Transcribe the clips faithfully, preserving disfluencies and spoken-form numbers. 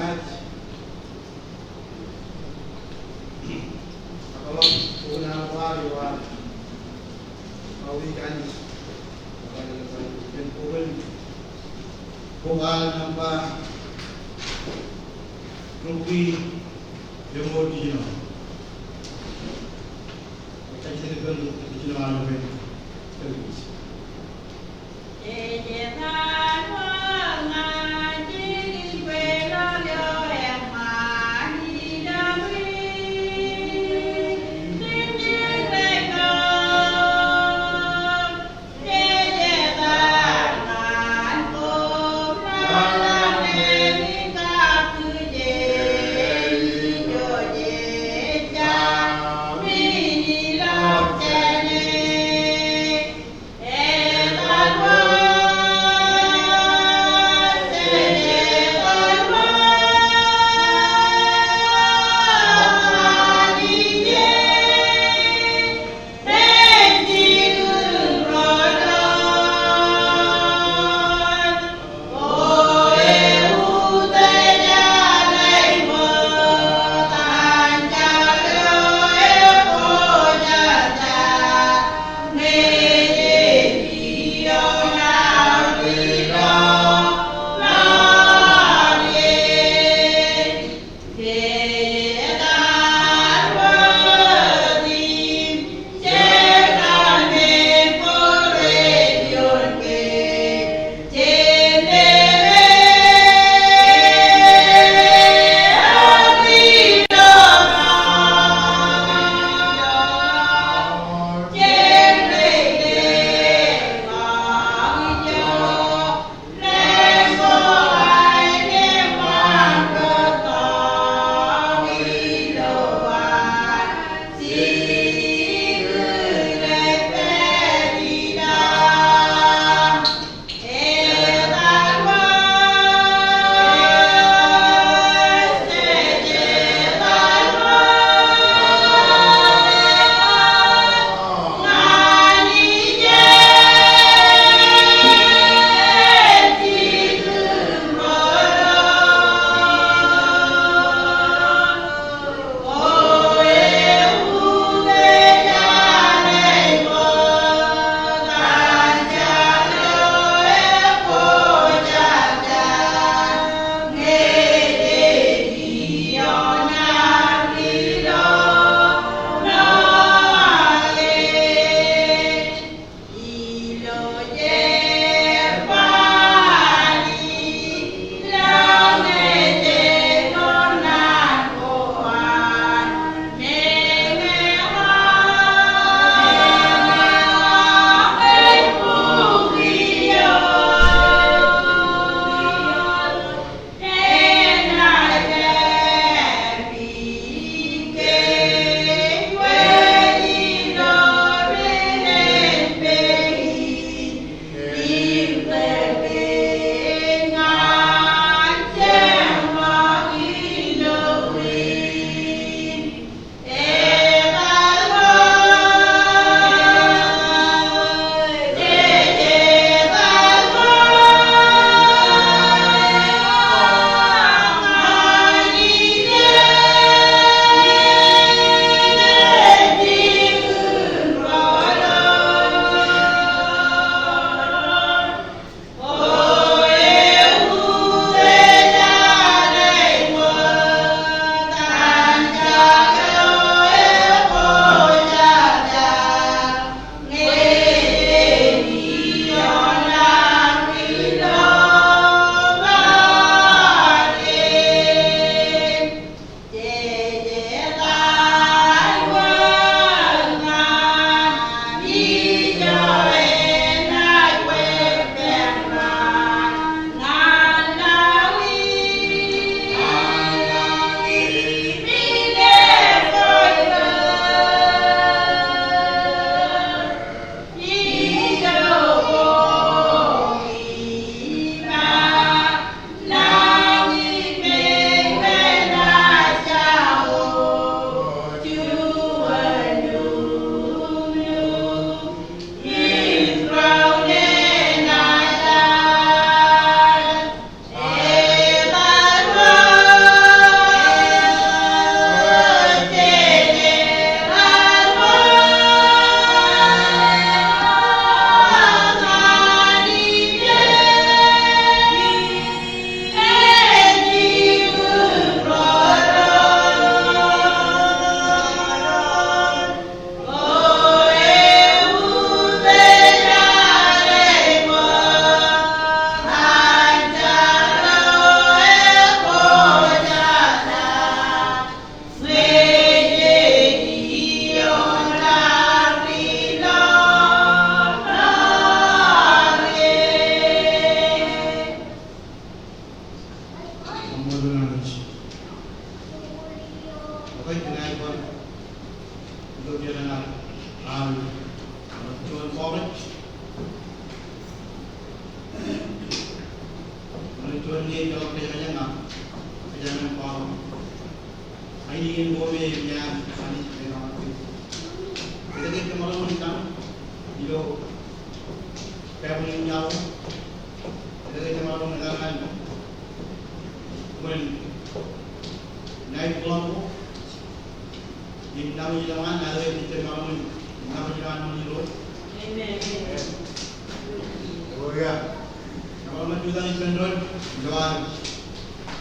Ña ij kōḷḷap bok in ad bar ioon, a, wiik Anij. Bok in, bok in ad nōṃba rūkwi eṃool jiljino. Ṃool Anij. Ekwe, kōn aer bar itok iien in ad, ad juon kọọrij, ad juon ñe ejjeḷọk kōjañjañ, ak kōjañjañ kọọrij. Ainikiin ko me ear Anij ej kōṇaan. Etke ejjab maroñ in kaṇ ilo Baibōḷ in eo? Etke ejjab maroñ in kaṇ bwe en aikuḷaṃ ko im nañinmej ilowaan, etke ejjab maroñ in nañinmej ilowaan ṃōn Irooj? Amen. Hallelujah. Ñe emaroñ jutak ippān doon ilo ad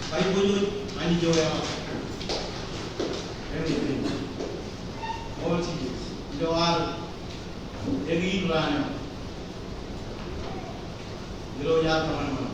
kaiboojoj Anij eo eḷap everything. All things. Ilo ad eñin raan eo. Ilo ad kōṃṃan.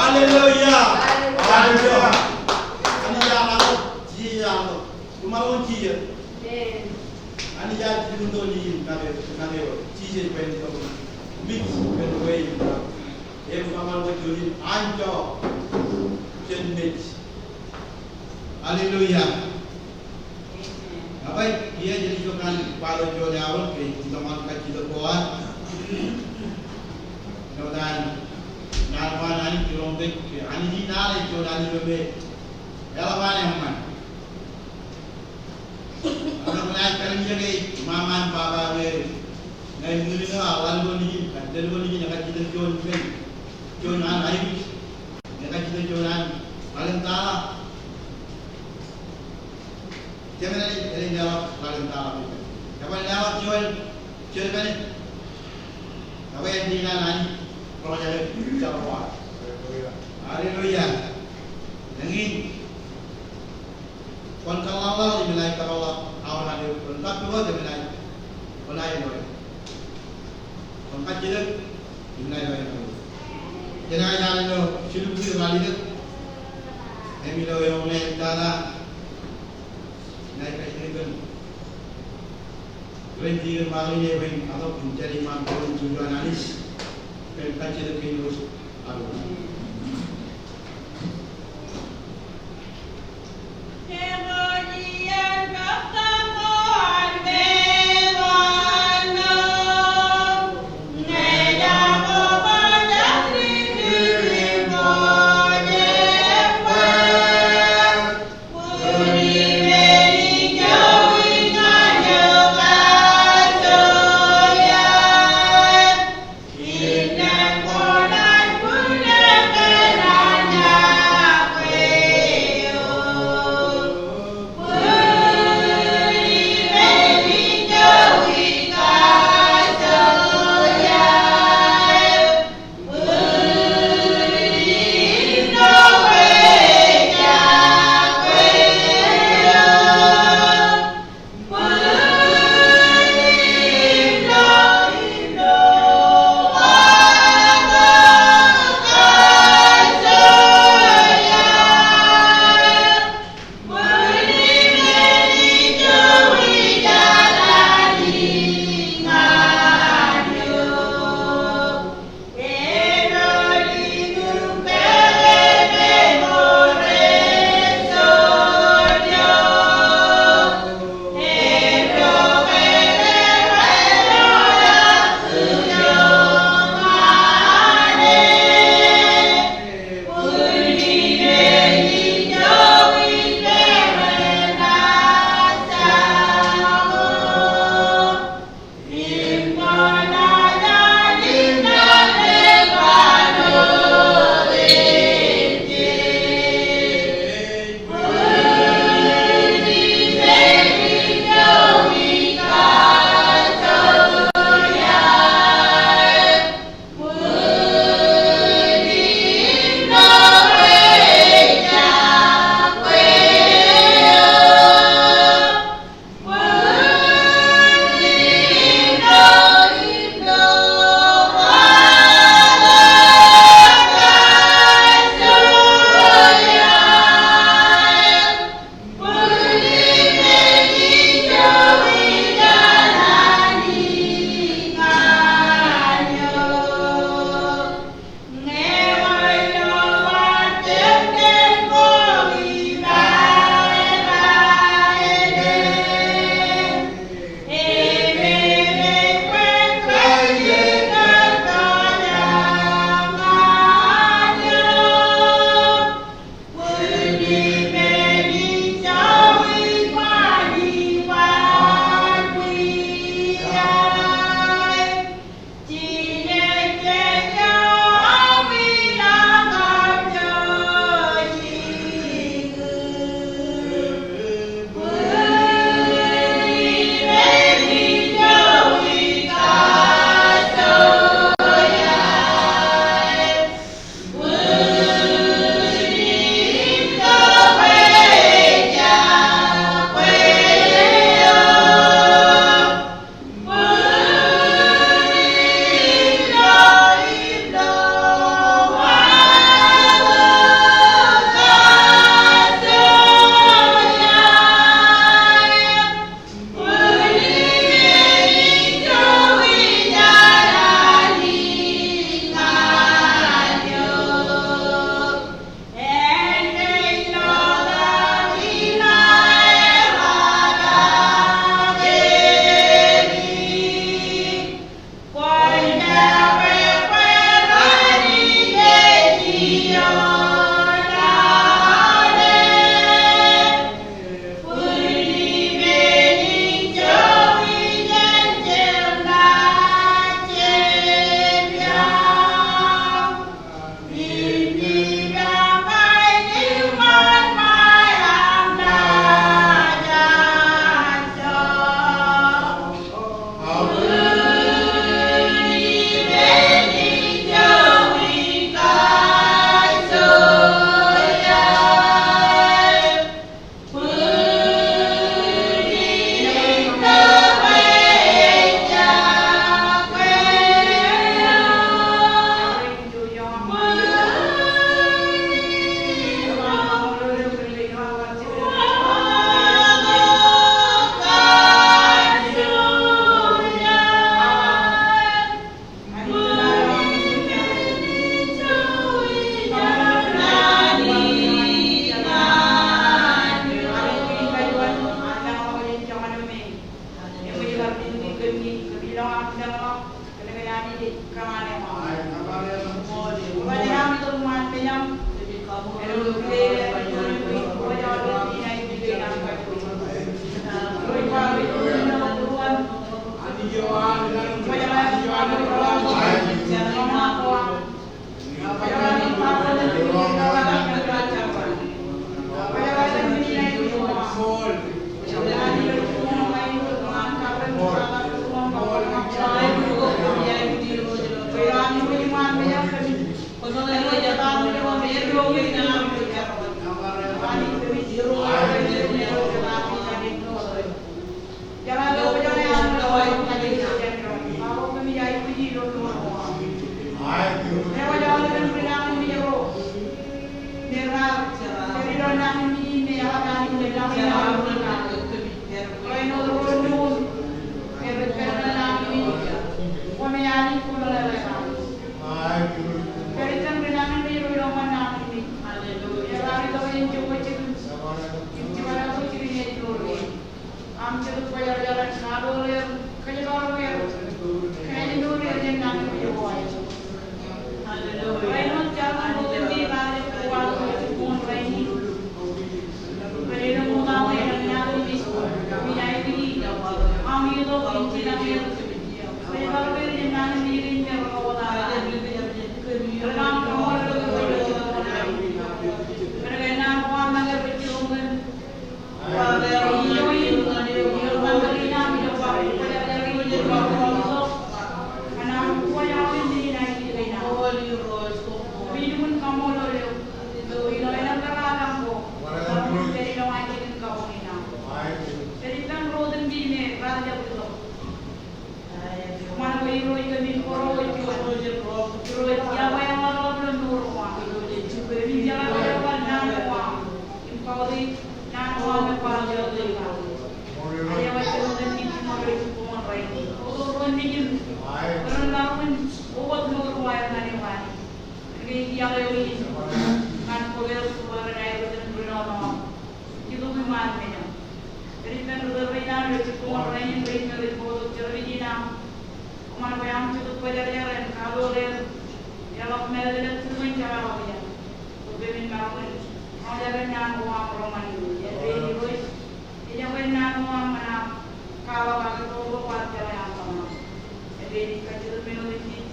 Hallelujah. Hallelujah. Anij ear ḷọk, Jisōs ear ḷọk. Koṃ maroñ jijet. Anij ear jilkintok ijin kake, kake eo. Jisōs bwe en itok, mej bwe en wāween. Im koṃ maroñ juon in anjọ jān mej. Hallelujah. Ekwe, kiiō jen itok ñan kwaḷọk juon arro ke itok ñan kajjitōk ko ad. Āinwōt an, ñan bar Anij, kiiō rej, ke Anij in al ej juon Anij eo me eḷap an eṃṃan. Ak ñe kwōnaaj kallimjeke ṃaṃa im baba eo, ñe ṃwiin eo ear ḷalbōn ijin, kar ḷalbōn ijin, ekajjitōk juon men, juon an aikuj. Ñe kajjitōk juon an ḷalem tala. Jemān ej, ej leḷọk ḷalem tala. Ekwe, leḷọk juon, juon men. Ekwe, ej leḷọk an Anij project eo. Hallelujah. Eñin. Kwōn kōḷḷaḷḷaḷ im enaaj kōpeḷḷọk aolep, kwōn kappukot im enaaj, kwōnaaj loe. Kwōn kajjitōk im enaaj loe. Jenaaj al ilo jilubukwi ralitōk im ilo eoon eo tata. Enaaj kajjitōk kōn ren jikin ṃaanḷọk in, eban aḷap im jān iṃaan bōlen juon Anij. Im kajjitōk kōn Irooj. Aṃ Jetōb Kwōjarjar en kaḷoor er, kōjparok er, kāālōt er jān nañinmej ko aer. Hallelujah. Rainin jar ro otemjej rej ba rej kobatok ilo jibboñ rainin. Bwe ren ṃool aṃ elōñ nañinmej, im aikuji aṃ itok im jinañ er. Kōjparok er jān nañinmej kein me rekauwōtata. Ren aṃ kaṃṃoolol eok ilo jibboñ rainin. Kōnke naan ko aṃ make rej jiroñ kōn Eṃṃan bwe Irooj kōmin bōro wōt juon. Irooj, iọkwe eṃṃan ḷọk ilo mour ko aṃ. Kōmin jeḷā bwe eṃṃan naan ko aṃ im kautiej naan ko aṃ me kwaar jeḷā. Ij ba ilo etan Jisōs, ilo jibboñ rainin. Koṃṃool Nejin, bwe ren maroñ in wōt mour ko aer ñan eok Anij. Kōnke ij iọkwe eok ijin ñan bōk er bwe ren aikuj in ri naan ko aṃ. Itok iṃaan men aṃ. Ej ippān ri tōl rein an rej jibboñ rainin, rein me rej bōktok jerbal in aṃ. Kōṃṃan bwe aṃ Jetōb Kwōjarjar en kaḷoor er. Eḷap mālōtlōt, jiṃwe, jeraḷọk ippān. Bwe kōmin maroñ in roñjake naan ko aṃ ro ñan eok. Ej ippān Irooj, ej ippān naan ko aṃ ñan aṃ kwaḷọk aō tōl ko kwaar jeḷā aṃ tōmak. Ej ippān kajjitōk men otemjej.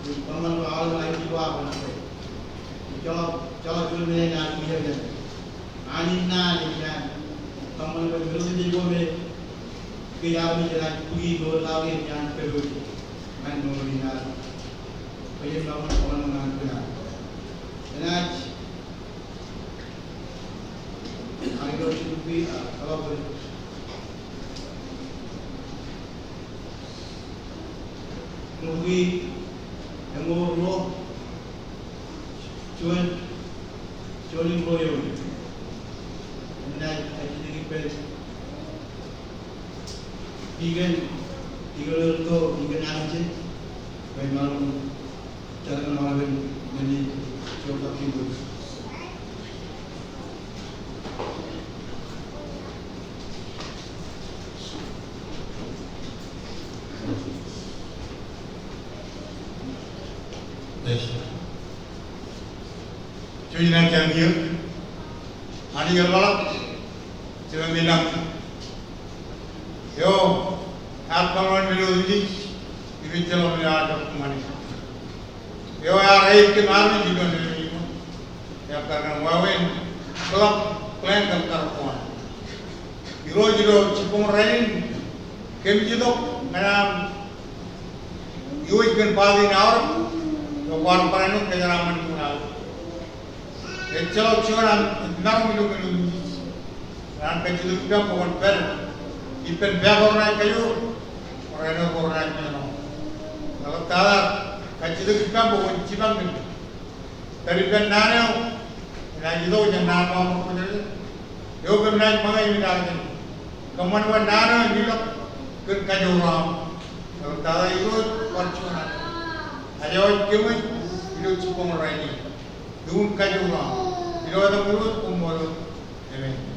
Im kōṃṃan bwe aolep aikuj ko aṃ kōṇaan bwe ejjeḷọk, ejjeḷọk juon men eṇ an ijeḷā. Anij naan ej ippān. Kōṃṃan bwe men otemjej ko me kōj armej jenaaj bōki mour kake im iaan pād wōt ñan mour in ad. Bwe jen kōṃṃan, kōṃṃan ñan kōṇaan. Enaaj Ilo jibukwi, a, kōḷapḷọk. Jibukwi eñoul ruo, juon, juon im ruo eoon. Enaaj, a, kajjitōk ippān Deacon, Deacon Erto, Deacon Anjen, bwe emaroñ Anij eḷap, jemem ilañ. Eo ear kōṇaan men otemjej, im ejjeḷọk men eo ear jab kōṃṃane. Eo ear aikuj kōm armej ilo men in. Ear kōṇaan wāween kōḷap, kōḷap kōn kar ko an. Irooj, ilo jibboñ rainin, kōmij itok ñan aṃ iwōj kōn party in aorōk, eo kwaar barāinwōt kōjeraaṃṃan ippān aō. Ejjeḷọk juon an maroñ ilo men otemjej. Enaaj kajjitōk ippām bwe kwōn pād ippān pād ko renaaj kajoor, ko renaaj, ko renaaj kajoor. Ḷọk tata, kajjitōk ippām bwe kwōn jipañ kōm. Pād ippān naan eo enaaj itok jān naan ko aṃ rej kwōjarjar. Eo kōm naaj ṃōñā im idaak jān. Kōṃṃan bwe naan eo en ilọk kōn kajoor eo aṃ. Ḷọk tata Irooj, kwaar juon an. Ajewōj kōmwōj ilo jibboñ rainin. Lukkuun kajoor eo aṃ. Ilo etan Irooj, koṃṃool. Amen.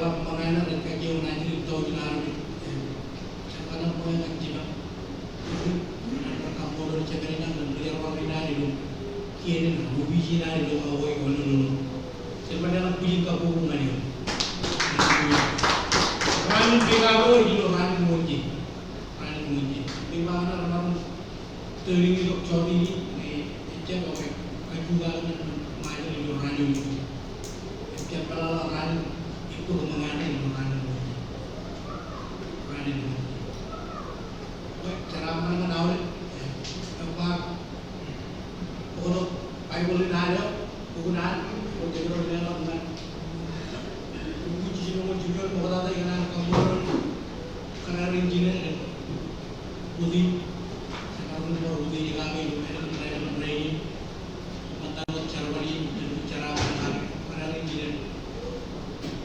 jeḷā ṃōñā ṇe rej kajjioñ naaj ri tọujin armej. Im, jen kōṇaan ṃōñā kajjitōk. Jen kaṃṃoolol Jemān in ñan ri-jerbal rein ad ilo kien in, opiij in ad ilo Hawaii, Honolulu. Jen bar leḷọk bwijin kabbokbok ñan eok. Raan in Chicago ej ilo raan in Ṃool Jek. Raan in Ṃool Jek. Ej ba ñan ad emaroñ tōl in tok jọteen in, ñe ejjab, okay, kajjitōk ñan Ṃajeḷ ilo raan in Ṃool Jek. Ejjab peḷaḷọk raan in Ippān Ṃōñā ṇe ilo raan in Ṃool Jek. Raan in Ṃool Jek. Bwe jeraaṃṃan ñan aolep, eh, ej ba, bōktok Baibōḷ in ad eo, bok in ad, bwe jen leḷọk ñan. Bok in Jisōs eo ṃool jikier, bōktok eo ikōṇaan kaṃṃoolol kōrā ro injined, Ruth in, jen kar bar Ruth in ikake ilo ālikin raelep in rainin. Ṃōttan wōt jerbal in, jen jeraaṃṃan kake, kōrā ro injined.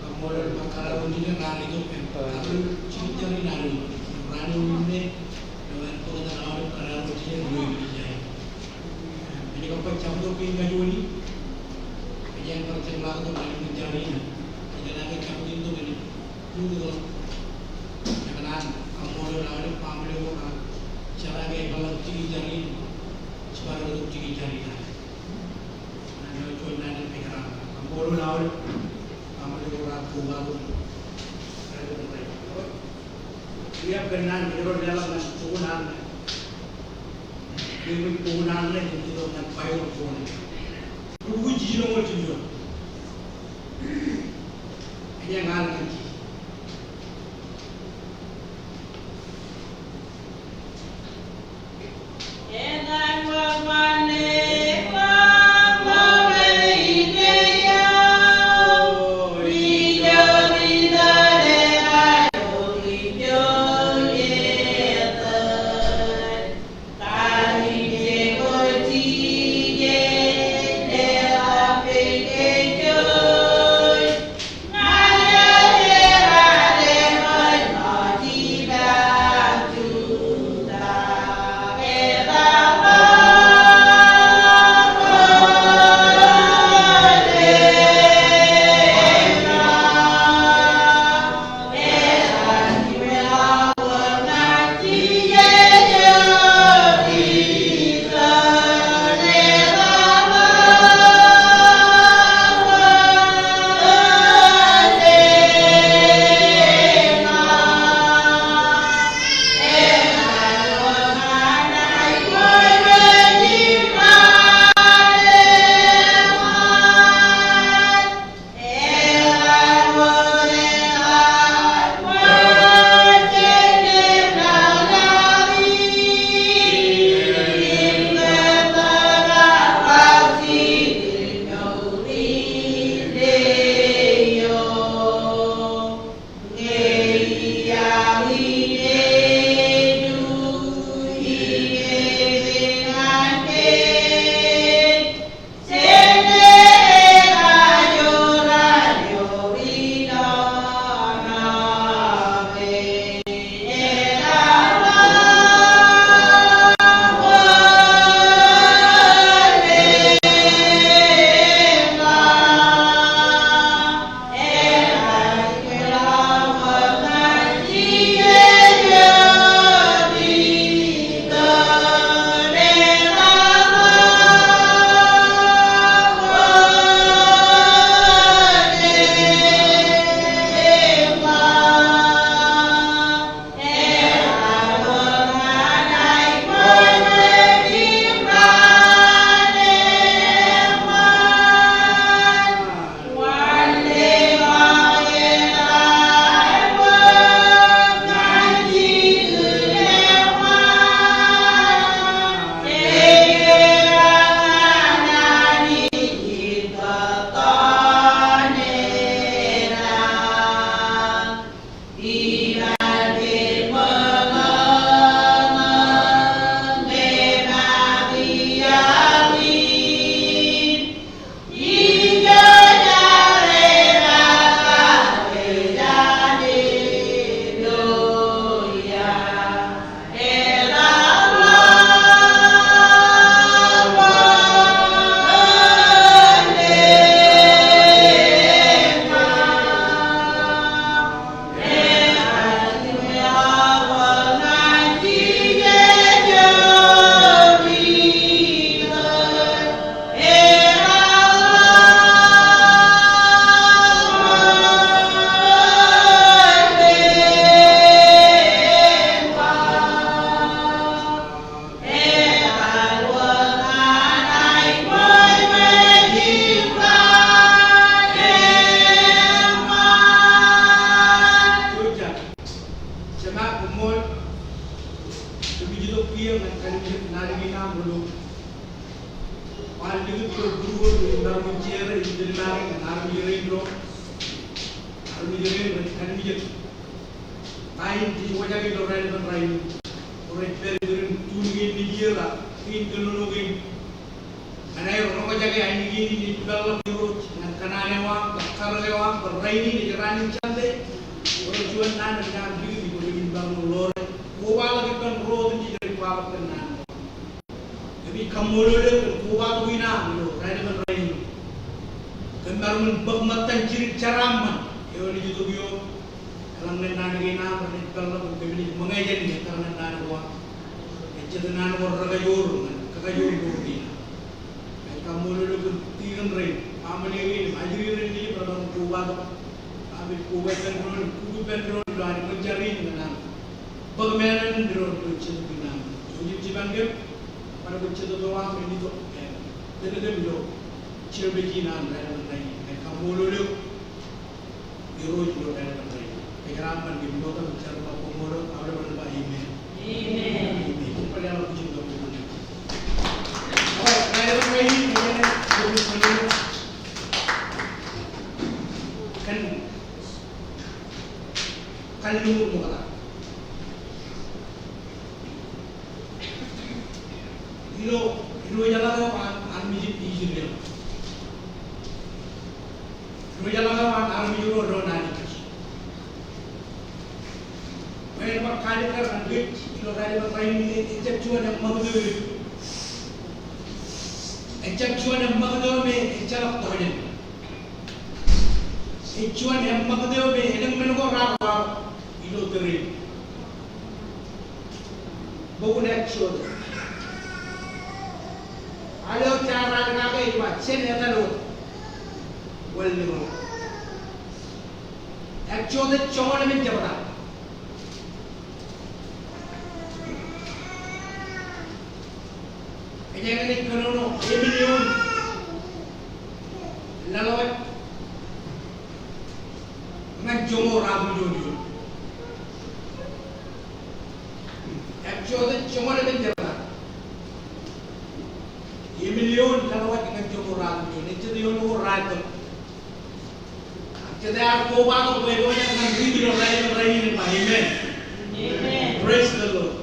Kaṃṃoolol bwe kōrā ro injined raar itok im kar jikin jar in ad eo. Raan eo inne, eo an bōktok aolep kōrā ro injined ilo eklejia in. Ej kab baj jabdewōt kein kajoor in. Ej bar jeḷā tok ālikin jar in. Ej kab baj jabdewōt kein kajoor in. Ikōṇaan kaṃṃoolol aolep baaṃle ko raar leḷọk ñan joñoul armej. Im joñoul armej im itok ñan Baibōḷ joñoul. Rubukwi jijinoñoul jiljilimjuon. Eñin ñan Jisōs. Jema, koṃṃool, kōmij itok kiiō ñan kanniōk naan kein aṃ ilo. Kwaar likūt ilo būruod im maroñ in share im tōl maroñ ñan armej rein ro, armej rein rej kanniōk. Ta in jej wōjake ilo raelepen rainin? Rej pād iturin tune kein nejier ak kein kōnono kein. Ñan aer roñjake ainikien in ej peḷḷọk Irooj ñan kōṇaan eo aṃ, kōn karōk eo aṃ, bwe rainin ej raan in Sunday. Bwe juon naan eo ear likūt im bwe kōmin maroñ ḷoore kobaḷọk ippān ro otemjej rej kwaḷọk kōn naan eo. Kōmij kaṃṃoolol eok kōn kobatok in aṃ ilo raelepen rainin. Kōm maroñ in bōk ṃōttan jidik jeraaṃṃan eo enaaj itok ioon. Eḷaññe naan kein aṃ rej peḷḷọk im kōmij ṃōñā jān e, eḷaññe naan ko aṃ ej jet naan ko rekajoor ñan kakajoor ko kein. Ij kaṃṃoolol eok kōn tikōn rein, baaṃle kein im ajri rein nejin rej maroñ kobatok. Ij koba ippān doon im kukkup ippān doon ilo ad ṃōn jar in ñan naan ko. Bōk men in doon ilo jetōb in aṃ. Jouj im jipañ kōm, bar bwe Jetōb eo aṃ en itok, en tōl kōm ilo service in an raelep in rainin. Ij kaṃṃoolol eok Irooj ilo raelep in rainin. Kōjeraaṃṃan kōm ilo etan Jetōb eo aṃ, koṃṃool eok, aolep ren ba amen. Amen. Amen. Bar leḷọk bwijin kōm. All right, raelep in rainin, kōn kalliṃur ṃokta. Ilo, ilo irooj eo an, armej in Israel. Ilo irooj eo an, armej ro doon Anij. Bwe en bar kaalikkar ñan kōj ilo raelep in rainin, ejjab juon eṃṃakūt eo. Ejjab juon eṃṃakūt eo me ejjeḷọk tokjān. Ej juon eṃṃakūt eo me elōñ men ko raar waḷọk ilo tōre in. Bok in Exodus. Al eo jaar ralitōk ej ba jān etal wōt wālōñḷọk. Exodus joñoul emān jebta. Kōjeañ naaj kōnono emān eoon ḷaḷwaj ñan joñoul ruatimjuon eoon. Exodus joñoul emān jebta. Emān eoon ḷaḷwaj ñan joñoul ruatimjuon. Ejjeḷọk eoon ko raar tōl. Ak jet ear kobatok bwe kwōj ñan riit ilo raelep in rainin, ba amen. Amen. Praise the Lord.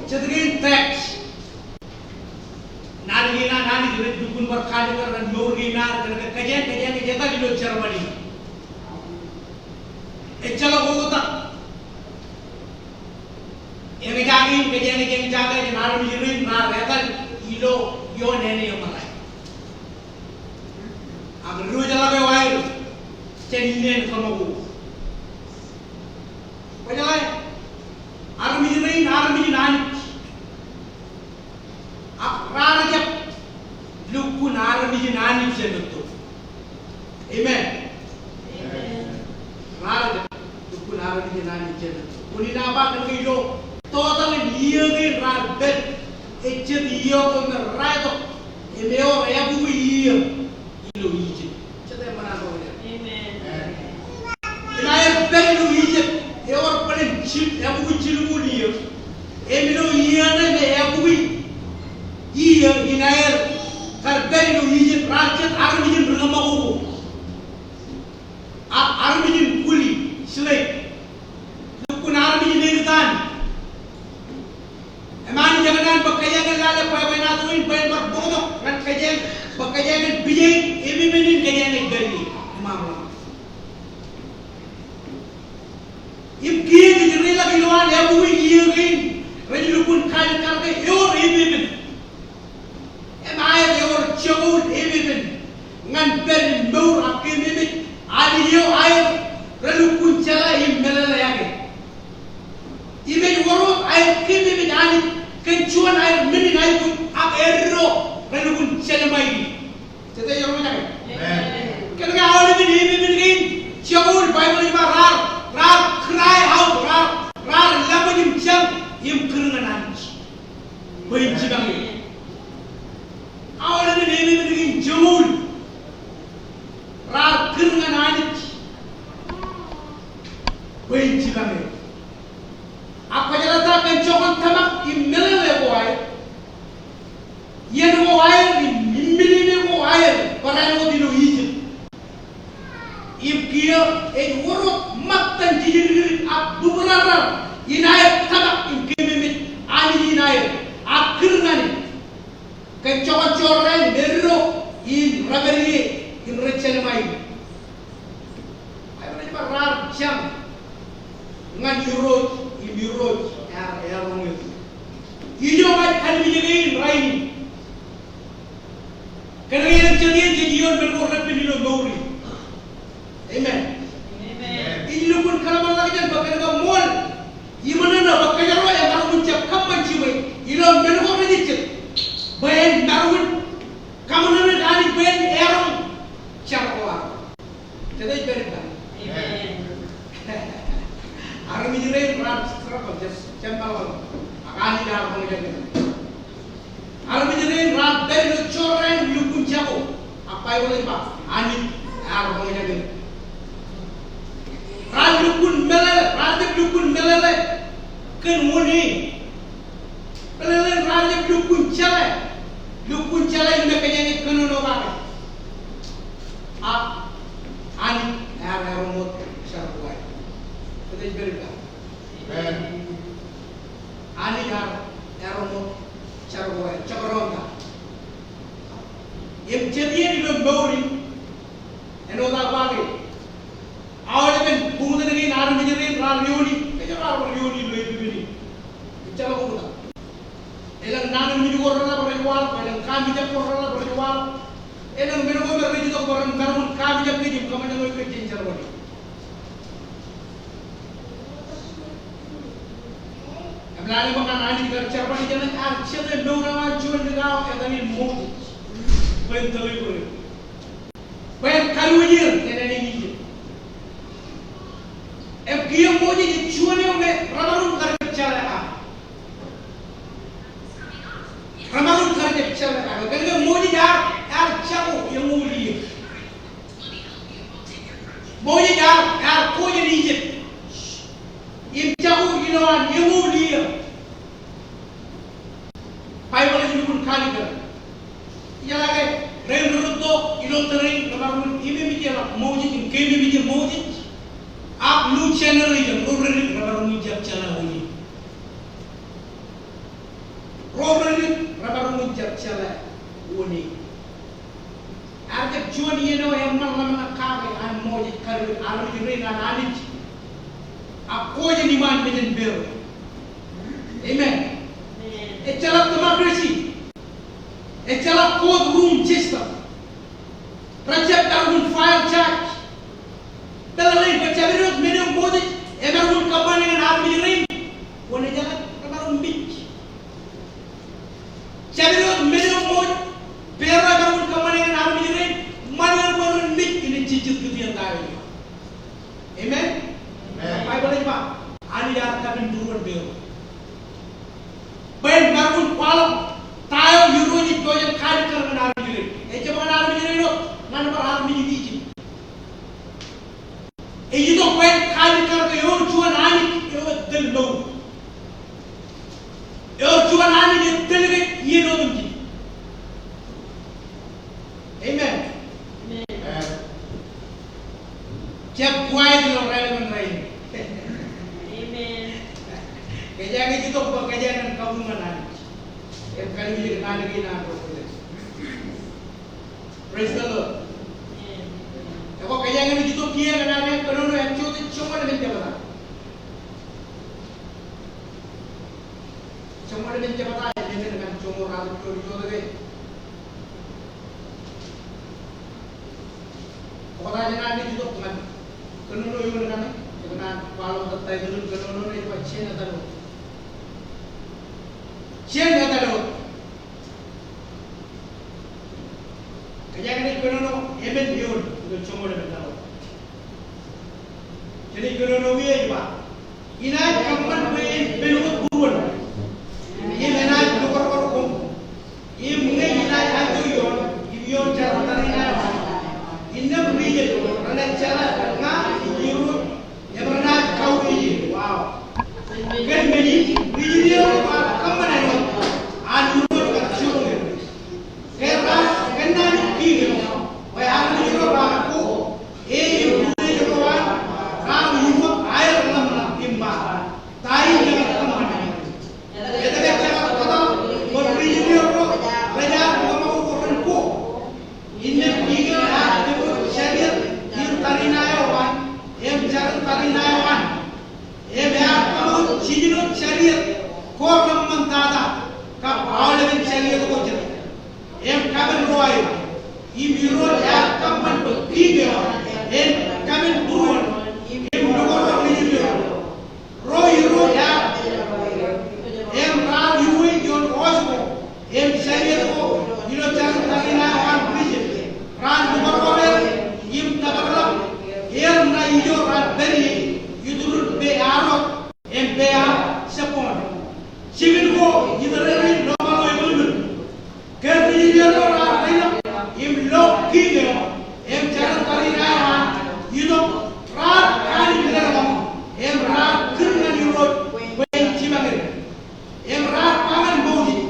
Jet kein text. Naan kein an Anij rej lukkuun bar kaalikkar ñan mour kein ad, kōnke kōjeañ, kōjeañ ej etal ilo jerbal in. Ejjeḷọk oktak. Eñjake in, kōjeañ ej eñjake jān armej rein raar etal ilo ioon āne eṃōrā. Ak diwōjḷọk eo aer jān iien kōṃakoko. Kwōjeḷā, armej rein, armej in Anij. Ak raar jab lukkuun armej in Anij jān etto. Amen. Amen. Raar jab lukkuun armej in Anij jān etto. Unin aō ba kōnke ilo total in iiō kein raar pād, ejjet iiō ko me raetok im ewōr eabukwi iiō ilo Ijipt. Jet eṃṃan an ro eo. Amen. Im aer pād ilo Ijipt, ewōr bōlen jil, eabukwi jilñuul iiō. Im ilo iiō ṇe me eabukwi iiō in aer kar pād ilo Ijipt, raar jet armej in ri kōṃakoko. Ak armej in kuli, slave. Lukkuun armej in āliktata. Im Anij ekōṇaan bwe kōjeañ en lale bwebwenato in bwe en bar bōktok ñan kōjeañ, bwe kōjeañ en pijeik ememen in kōjeañ en pād ie. Im aṃ ḷōmṇak. Im kiiō ej reiḷọk ilowaan eabukwi iiō kein rej lukkuun kaalikkar ke ewōr ememen. Im aet ewōr joñoul ememen ñan pād im mour ak keememej Anij eo aer relukkuun jeḷā im meḷeḷeake. Im ej wōr wōt aer keememej Anij kōn juon aer men in aikuj ak eddo relukkuun jelṃae. Jete ej roñjake? Amen. Kōnke aolepen ememen kein, joñoul Baibōḷ ej ba raar, raar cry out, raar, raar laṃōj im jañ im kūr ñan Anij. Bwe en jipañ eō. Aolepen ememen kein joñoul raar kūr ñan Anij bwe en jipañ eō. Ak kwōjeḷā ta kōn joñan tōmak im meḷeḷe ko aer, iien ko aer im imminene ko aer barāinwōt ilo Ijipt. Im kiiō ej wōr wōt ṃōttan jidikdik ak bōbrarar in aer tōmak im keememej Anij in aer ak kūr ñan e. Kōn joñan jorrāān eddo in rej pād ie im rej jelṃae. Baibōḷ ej ba raar jañ ñan Irooj im Irooj ear eọroñ eō. Ijo ña ij kallimjeke in rainin. Kōnke elōñ jet iien jej iioon men ko reppen ilo mour in. Amen. Amen. Ij lukkuun kōḷmānḷọkjeṇ bwe kōnke ṃool iṃōṇōṇō bwe kōjro emaroñ in jab kōṃṃan jibwe ilo men ko rejejjet. Bwe en maroñ in kaṃōṇōṇō Anij bwe en eọroñ jar ko aṃ. Jete ej pād ippa? Amen. Armej Jab, jab meḷeḷe. Ak Anij ear roñjake. Armej rein raar pād ilo jorrāān lukkuun jako. Ak Baibōḷ ej ba Anij ear roñjake. Raar lukkuun meḷeḷe, raar jab lukkuun meḷeḷe kōn wōn e. Meḷeḷein raar jab lukkuun jeḷā, lukkuun jeḷā im kōjeañ kōnono kake. Ak Anij ear erom wōt jar ko aer. Kōtij pād ippa. Amen. Anij ear erom wōt jar ko aer, jekdọọn ta. Im jet iien ilo mour in, āinwōt aō ba ke aolepen buñtōn kein armej rein raar eoni, kōjro raar bar eoni ilo epipen in. Ejjeḷọk oktak. Elōñ naan in mej ko reḷap rej waḷọk, elōñ kaamijak ko reḷap rej waḷọk. Elōñ men ko me rej itok bwe ren maroñ in kaamijak kōj im kōṃṃane eo kōj jān jerbal in. Im lale bwe ñan Anij kar jerbal ijeṇe, ear jete mour eo an juon likao etan in Moses. Bwe en deliver er. Bwe en kadiwōj er jān āne in Ijipt. Im kiiō Moses ej juon eo me remaroñ kar jab jeḷā kake. Remaroñ kar jab jeḷā kake. Kōnke Moses ear, ear jako eñoul iiō. Moses ear, ear ko jān Ijipt. Im jako ilowaan eñoul iiō. Baibōḷ ej lukkuun kaalikkar. Ijeḷā ke rein rūtto ilo tōre in remaroñ in ememej ḷọk Moses im keememej Moses. Ak new generation ro redik remaroñ in jab jeḷā wōn e. Ro redik remaroñ in jab jeḷā wōn e. Ear jab juon iien eo eṃṃan ḷōmṇak kake an Moses kadiwōj armej rein an Anij. Ak ko jān iṃaan mejān Paro. Amen. Ejjeḷọk democracy. Ejjeḷọk court room system. Rej jab maroñ in file charge. Meḷeḷein bwe jabdewōt men eo Moses emaroñ in kōṃṃane ñan armej rein, wōn ejeḷā, remaroñ in mej. Jabdewōt men eo Moses, Paro emaroñ in kōṃṃane ñan armej rein, ṃanit eo ren mej, innem jejjet kūtien ta eo. Amen? Amen. Baibōḷ ej ba, Anij ear kapenduruon Paro. Bwe en maroñ in kwaḷọk ta eo Irooj ej pojak in kaalikkar ñan armej rein. Ejjab ñan armej rein wōt, ñan bar armej in Ijipt. Ej itok bwe en kaalikkar ke ewōr juon Anij eo etōl mour. Ewōr juon Anij etōl kōj iien otemjej. Amen. Amen. Jab quiet ilo raelep in rainin. Amen. Kōjeañ ej itok bwe kōjeañ en kabuñ ñan Anij. Im kōnono ilo naan kein an ro. Praise the Lord. Amen. Ekwe kōjeañ en ej itok kiiō ñan aō kōnono eo ej joñoul emān jebta. Joñoul emān jebta, ej men ñan joñoul ratimjuon eo ej itok ke. Ṃokta jān an ej itok ñan kōnono eo eṇ kaṇe, eṇ an kwaḷọk title in kōnono eo ej ba Jen Etal Wōt. Jen Etal Wōt. Kōjeañ naaj kōnono emān eoon ilo joñoul emān ḷọk. Jenaaj kōnono kiiō ej ba, inaaj kōṃṃan bwe en pād wōt būruon. Im enaaj lukōrkōr koṃ. Im ñe inaaj aō ioon, im ioon jar in tariṇae eo an, innām ri-Ijip renaaj jeḷā ña ij Irooj. Im renaaj kautiej. Wow. Kōn men in, ri-Israel ro raar kōṃṃan āinwōt an Irooj kar jiroñ er. Ke raar kōnnaan kiiō, bwe armej ro raar ko, e im būreej ro an, raar itok aer ḷōmṇak im ba, ta in jekar kōṃṃan? Etke jekar kōtḷọk bwe ri-Israel ro rej ar ḷōmṇak ko ren ko? Innām kiiō ear tōpar chariot in tariṇae eo an, im jar in tariṇae eo an. Im ear kōṃakūt jiljino chariot ko reṃṃantata kab aolepen chariot ko jet. Im kapen ro aer. Im Irooj ear kōṃṃan bwe kiiō en kapen būruon im lukōrkōr ri-Israel. Ro Irooj ear, im raar iwōj ioon horse ko, im chariot ko, ilo jar in tariṇae eo an ri-Ijip. Raar lukōrkōr er, im tōparḷọk er ṇa ijo raar pād ie, iturin pear wōt, im pear Jikin ko itōrere lọmọọr eo eṃōṃōl. Ke ri-Israel ro raar deḷọñ im lo kiiñ eo, im jeran tariṇae eo an itok, raar kaalimjek ḷọk im raar kūr ñan Irooj bwe en jipañ er. Im raar ba ñan Moses,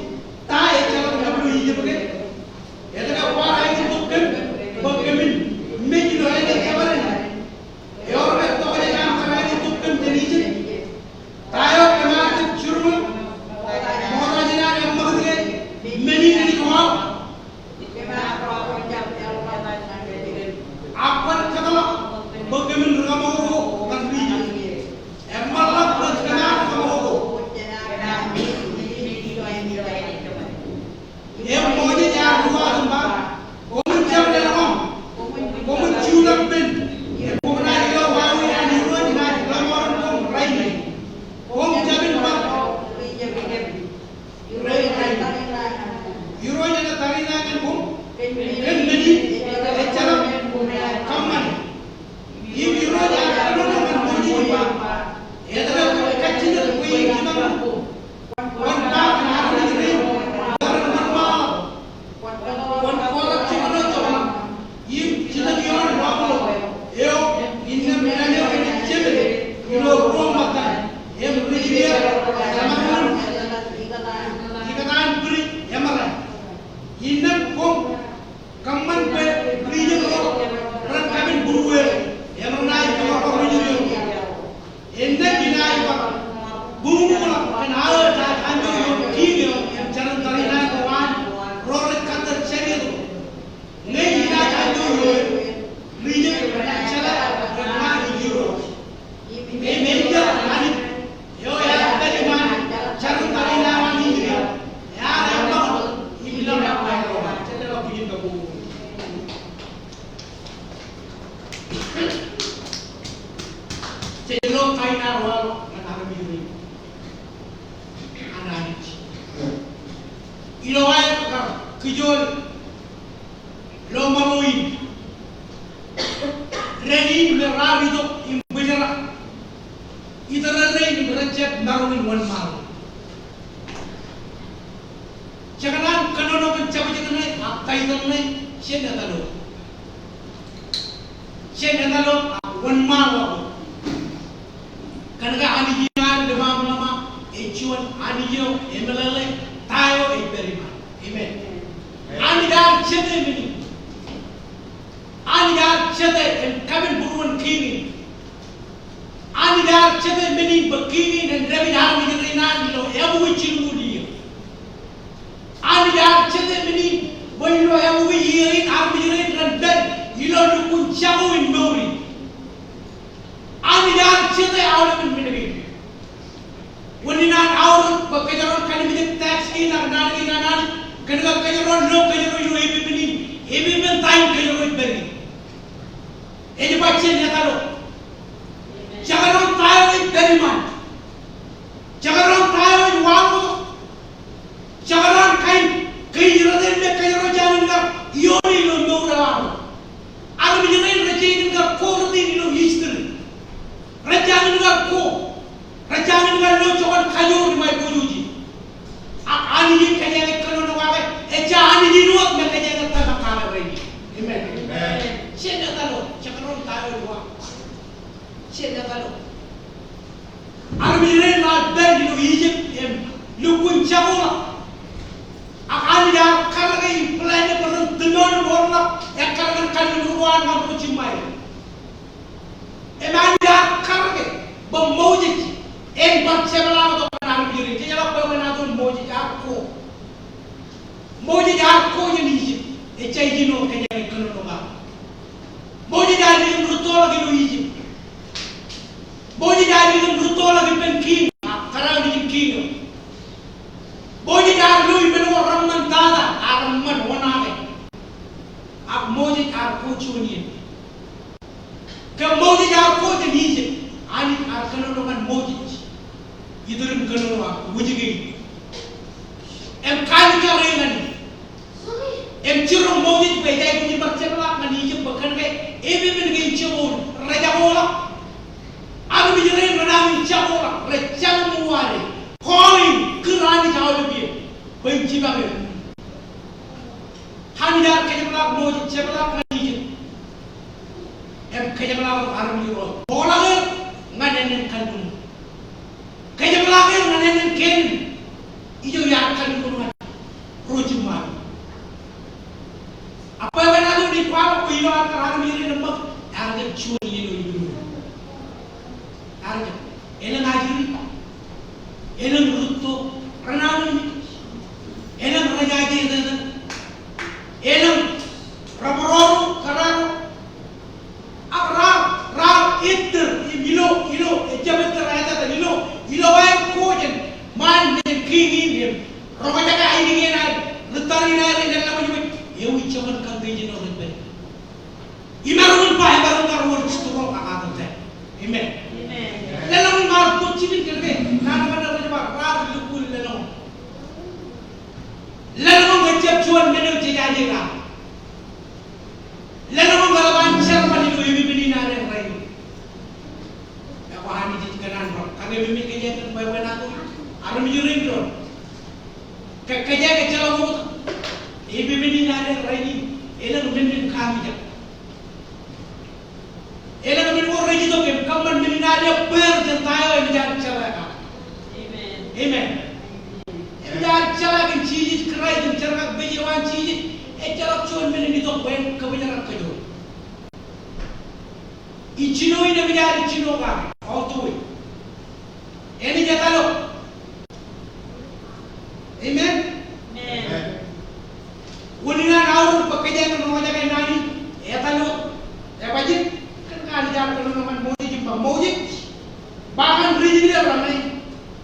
ta ejjeḷọk ilo Ijipt ke? Etke kwaar aikuj tok kōm bwe kōmin mej ilo āne jerbal in? Ewōr ke tokjān aṃ kar aikuj tok kōm jān Ijipt? Ta eo kōm ar jab jurmōk ṃokta jān an eṃṃakūt ke men in ej ko aō? Ak kwōn kōtḷọk bwe kōmin ri-kaṃakoko ñan ri-Ijipt. Eṃṃanḷọk bwe kōm ar kaṃakoko. Im Moses ear uwaak im ba, koṃwin jab leḷọk, koṃwin jutak men, im koṃ naaj ilo wāween an Irooj inaaj lọmọọren koṃ rainin. Koṃ jab in bar Irooj ej tariṇae ñan koṃ kōn men in ejjeḷọk kōṃṃane. Im Irooj ear kōnono ñan Moses im ba, etke kwōj kajjitōk bwe in jipañ koṃ? Kwōn ba ñan armej rein bwe ren wōnṃaanḷọk. Kwōn kotak jokwane jokwane im jitōk ioon lọmọọr eo, innām men eo enaaj jepel ilo ruo ṃōttan, im ri-Ijipt eo emaroñ in ikōtaan bwidej eṃōrā. Innām koṃ kōṃṃan bwe ri-Ijipt ro ren kapen būrueir, im renaaj kōṃakūt ri-Ijipt ro. Innām inaaj bar buñbuñḷọk kōn aō ta anjọ ioon kiiñ eo im jeran tariṇae ko an ro rej kōttar chariot ro. Ñe inaaj anjọ ioon, ri-Ijipt renaaj jeḷā bwe ña ij Irooj. Im ejjab Anij eo ear pād iṃaan jeran tariṇae eo an Ijipt, ear eṃṃakūt im lōñ eo an. Jen leḷọk bwijin kab buñbuñ. Jej lo kain ad waḷọk ñan armej rein an Anij. Ilo aer kar kijool lọmọọr in, dān in me raar itok im bōjrak itōrere in im rejjab maroñ in wōnṃaanḷọk. Jekōṇaan kōnono kōn jabdewōt ṇe ak taitōl ṇe, jen etal wōt. Jen etal wōt ak wōnṃaanḷọk wōt. Kōnke Anij in an ḷōmṇak ḷōmṇak ej juon Anij eo emeḷeḷe ta eo ej pād iṃaan. Amen. Anij ear jete men in. Anij ear jete im kapen būruon kiiñ in. Anij ear jete men in bwe kiiñ in en dāpij armej rein an ilo āmuuj jilñuul iiō. Anij ear jete men in bwe ilo āmuuj iiō in armej rein ren pād ilo lukkuun jako in mour in. Anij ear jete aolepen men kein. Wōn in an aorōk bwe kōjro en kalimjek tax kein ak naan kein an Anij, kōnke kōjro en lo kōjro ilo epepen in, epepen ta in kōjro ej pād ie. Ej ba jen etal wōt. Jekdọọn ta eo ej pād iṃaan. Jekdọọn ta eo ej waḷọk wōt. Jekdọọn kain kōjro rein me kōjro jañin kar ioone ilo mour eo aṃ. Armej rein rej jañin kar ko rot in ilo history. Rej jañin kar ko. Rej jañin kar lo joñan kajoor im aiboojoj. Ak Anij in kōjeañ kōnono kake, ejja Anij in wōt me kōjeañ tōmak kake rainin. Amen. Amen. Jen etal wōt, jekdọọn ta eo ej waḷọk. Jen etal wōt. Armej rein raar pād ilo Ijipt im lukkuun jakoḷọk. Ak Anij ear karōke im plan e bwe ren tūṃool im orḷọk ekkar ñan kalliṃur ko an ñan ro jiṃṃae. Im Anij ear karōke bwe Moses en bar jepḷaak tok ñan armej rein. Jejeḷā bwe enaaj tok Moses ear ko. Moses ear ko jān Ijipt, ejja ijin wōt kōjeañ kōnono kake. Moses ear ilo rūttoḷọk ilo Ijipt. Moses ear ilo rūttoḷọk ippān kiiñ, ak kōrā ijin kiiñ eo. Moses ear lo ippān ko reṃṃan tata, ak reṃṃan oṇaake. Ak Moses ear ko juon iien. Ke Moses ear ko jān Ijipt, Anij ear kōnono ñan Moses iturin kōnono ak wōjke in. Im kaalikkar e ñan e. Im jiroñ Moses bwe ej aikuj in bar jepḷaak ñan Ijipt bwe kōnke epepen kein jekdọọn rej jakoḷọk. Armej rein renaaj jakoḷọk, rej jañin wōt e. jibak er. Anij ear kōjepḷaak Moses, jepḷaak ñan Ijipt. Im kōjepḷaak armej ro. Bōkḷọk er ñan ānen kanniōk. Kōjepḷaak er ñan ānen Kenan. Ijo iar kanniōk ñan ro jiṃṃae. Ak bwebwenato in ej kwaḷọk bwe ilo an kar armej rein eṃṃak, ear jab juon iien eo ippān. Ear jab. Elōñ ajri, elōñ rūtto, renana, elōñ rejaje etetal, elōñ rebōrọro, kōrā ro. Ak raar, raar ettōr im ilo, ilo, ejjab ettōr, etetal ilo, ilo wāween gojen ṃaan men kiiñ in im roñjake ainikiien aer, ri tariṇae rein eḷap ej ba, ewi joñan kōn ijin eo rej pād? Imaroñ in ba, imaroñ in kar wōr struggle ak atōptata. Amen. Amen. Lelọñ in raar bōk jikin kōn ke naan kaṇ rej ba raar lukkuun lelọñ. Lelọñ ejjab juon men eo jejaje raar. Lelọñ eḷap an jerbal ilo epepen in ad rainin. Ekwe Anij ej kōṇaan bōk. Kake memen kōj kōn bwebwenato, armej rein doon. Ke kōj kōjeḷọk wōt epepen in ad rainin, elōñ men in kaamijak. Elōñ men ko rej itok im kōṃṃan men in ad bōk jān ta eo enaaj jeḷā kake. Amen. Amen. Enaaj jeḷā kōn Jisōs Kraist im jerkakpeje eo an Jisōs, ejjeḷọk juon men in itok bwe en kōbōjrak kōj. Ijjino in enaaj ijjino kake all the way. Enaaj etal eo. Amen? Amen. Wōn in an aorōk bwe kōjeañ roñjake naan in etal eo. Ebajjek, kōn ke Anij ear kōnono ñan Moses im ba, Moses, ba ñan ri Israel raṇe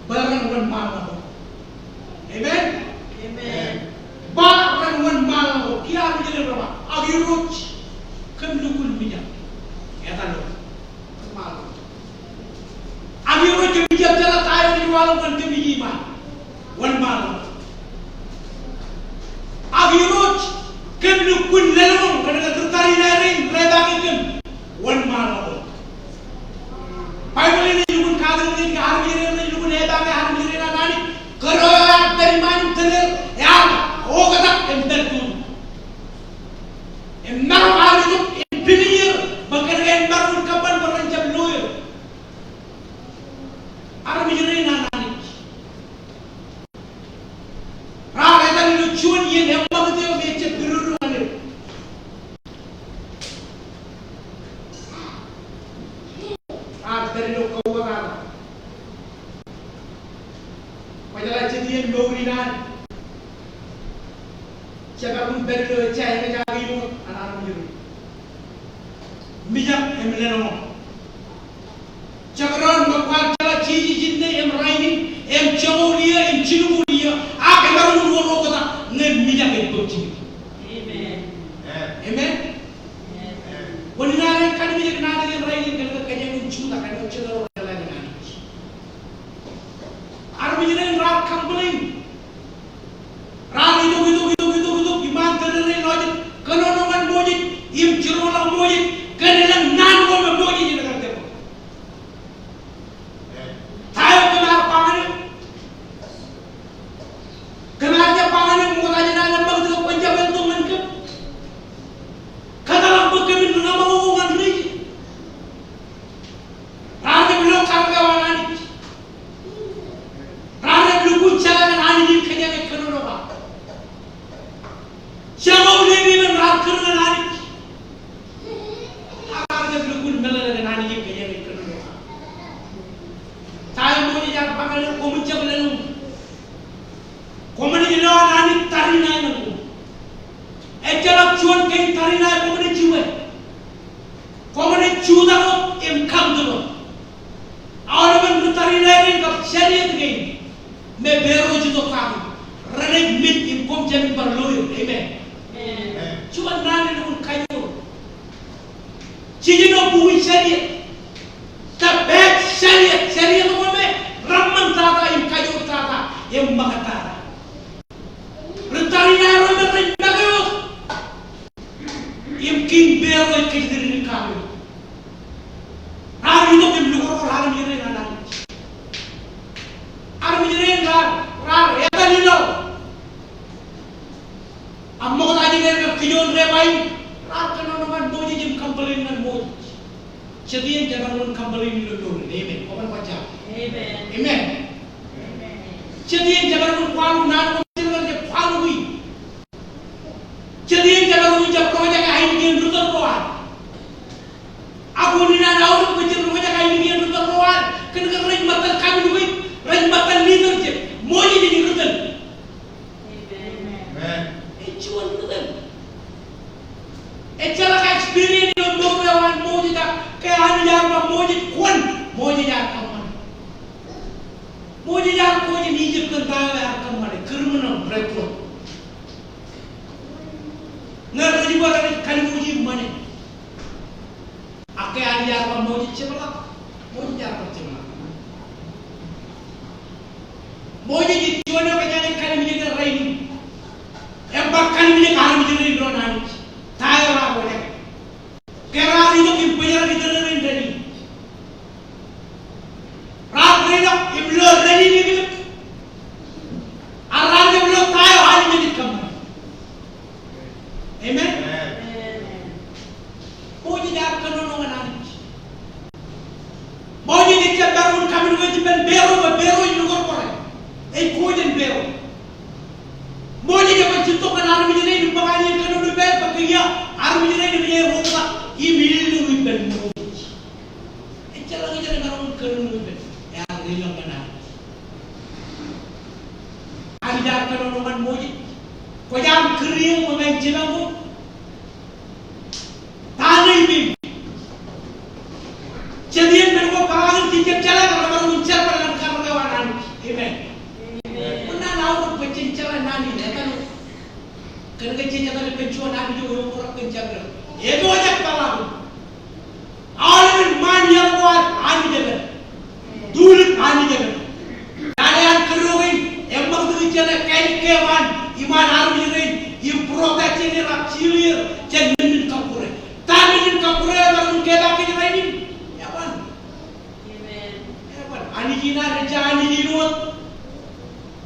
bwe ren wōnṃaanḷọk. Amen? Amen. Ba ren wōnṃaanḷọk. Kiiō armej rein rej ba, ak Irooj, kōm lukkuun mijak. Etal eo. Ak Irooj, kōmij jab jeḷā ta eo ej waḷọk ñan kōm ijin ṃaan. Wōnṃaanḷọk. Ak Irooj, kōm lukkuun lelọñ kōn ke ri tariṇae rein rej epaake kōm. Wōnṃaanḷọk. Baibōḷ in ej lukkuun katakin kōj ke armej rein rej lukkuun epaake armej rein an Anij. Kōrā eo ear pād iṃaan im tōl er, ear oktak im pād tōl. Im maroñ aō itok im pilinjeer, bwe kōn ke en maroñ in kōṃṃan bwe ren jab lo er. Armej rein an Anij. Raar etal ilo juon iien eṃṃakūt eo me ejjab pidodo ñan er. Raar pād ilo kauwōtata. Kwōjeḷā jet iien mour in an. Jekdọọn pād ilo ejja eñjake ioon an armej ro. Mijak im lelọñ. Jekdọọn bwe kwaar jeḷā Jisōs inne im rainin im joñoul iiō im jilñuul iiō, ak emaroñ in wōr oktak ñe mijak ej bōk jikin. Amen. Amen. Wōn in ad kōmij kōṇaan kōn rainin kōn ke kōjeañ in jutak kōn ke jet ro rej jeḷā kōn Anij. Armej rein raar complain. Raar itok, itok, itok, itok, itok iṃaan tōre rein ilo jet kōnono ñan Moses im jiroñḷọk Moses kōn elōñ naan ko me Moses enaaj kar jab ba. Ta eo kōm ar ba ñan eok? Kōm ar jab ba ñan eok ṃokta jān aō ṃakūt ke kwōn jab eltok ñan kōm? Kōtḷọk bwe kōmin ri kaṃakoko ñan ri Ijip. Raar jab lo karōk eo an Anij. Raar jab lukkuun jeḷā ñan Anij in kōjeañ ej kōnono kake. Joñoul eñin raar kūr ñan Anij. Ak raar jab lukkuun meḷeḷe ñan Anij in kōjeañ ej kōnono kake. Ta eo Moses ear ba ñan eok? Koṃij jab lelọñ. Koṃij lelọñ an Anij tariṇae ñan koṃ. Ejjeḷọk juon kein tariṇae koṃij jiwe. Koṃij jutak wōt im kaṃtō wōt. Aolepen ri tariṇae rein kab chariot kein me Paro ej itok kake, renaaj men im koṃ jāmin bar lo er. Amen. Amen. Juon naan elukkuun kajoor. Jiljino bukwi chariot. The best chariot, chariot ko me reṃṃan tata im kajoor tata im ṃakūt tata. Ri tariṇae ro me rej make wōt im kiiñ Paro ej kōjatdikdik kake. Raar itok im lukkuun ro armej rein an Anij. Armej rein raar, raar etal ilo juon debā in, raar kōnono ñan Moses im complain ñan Moses. Jet iien jemaroñ in complain ilo mour in. Amen. Kwōban bajjek. Amen. Amen. Jet iien jemaroñ in kwaḷọk naan ko, jet iien jemaroñ in kwaḷọk. Jet iien jemaroñ in jab roñjake ainikien ri tōl ro ad. Ak unin an aolep kōj jen roñjake ainikien ri tōl ro ad, kōn ke rej ṃōttan communicate, rej ṃōttan leadership. Moses ej ri tōl. Amen. Ej juon ri tōl. Ejjeḷọk experience ilo mour eo an Moses ak ke Anij ear ba Moses kwōn, Moses ear kōṃṃane. Moses ear kọọte jān Egypt kōn ta eo ear kōṃṃane, kūrmān im rej kōn. Ñe rej ba rej kallimjukuj ṃane. Ak ke Anij ear ba Moses jepḷaak, Moses ear bar jepḷaak. Moses ej juon eo kōjeañ ej kallimjeke rainin. Im bar kallimjek armej rein doon Anij. Ta eo raar wōj. Ke raar itok im bōjrak iturūrin dān in. Raar reiḷọk im lo dān in eklep. Ak raar jab lo ta eo Anij ej kōṃṃane. Amen? Amen. Moses ear kōnono ñan Anij. Moses ejjab maroñ in communicate ippān Paro bwe Paro ej lukkuun kōrā. Ej ko jān Paro. Moses ej bar jiltok ñan armej rein im ṃōk Anij kōnono ippa bwe kiiō armej rein rej roñtak im illu ippān Moses. Ejjeḷọk ijeṇ emaroñ in kōnono ippān. Ear reiḷọk ñan Anij. Anij ear kōnono ñan Moses. Kwōj aṃ kūr eō ṃōk ñan jipañ ko. Ta ṇe ippān? Jet iien men ko bwe aṃ kar jab jeḷā ke remaroñ in jerbal ñan kaḷọk eo an Anij. Amen. Amen. Kōn naan aolep bwe jen jeḷā naan in etal. Kōn ke jej etal kōn juon Anij eo eookrak kōn jabdewōt. Epojak peḷaakin. Aolepen ṃaan iaḷ ko ad Anij etal. Tulik Anij etal. Lale an kōdọ kein, eṃṃakūt kōj jān kain keeṃ an iṃaan armej rein, im protect er ak shield er jān men in kakkure. Ta men in kakkure emaroñ in kepaak kōj rainin? Eban. Amen. Eban. Anij in ad ejja Anij in wōt.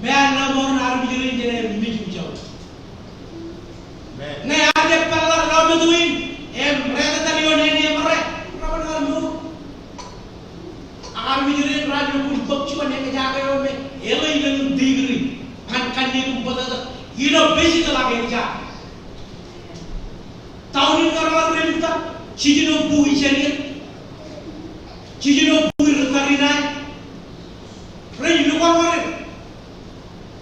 Meḷeḷe ṃool armej rein jān aer mej im jabdewōt. Amen. Ñe ear jab peḷḷọk lọmeto in, im rej etetal ioon āne eṃōrā, reban kar mour. Ak armej rein raar lukkuun bōk juon eñjake eo me eḷe ilōñ in degree ñan kanniōk im bōtōktōk ilo physical ak eñjake. Town in Kareḷap rej lukkuun, jiljino buik jān er. Jiljino buik ri tariṇae. Rej lukkuun bar er.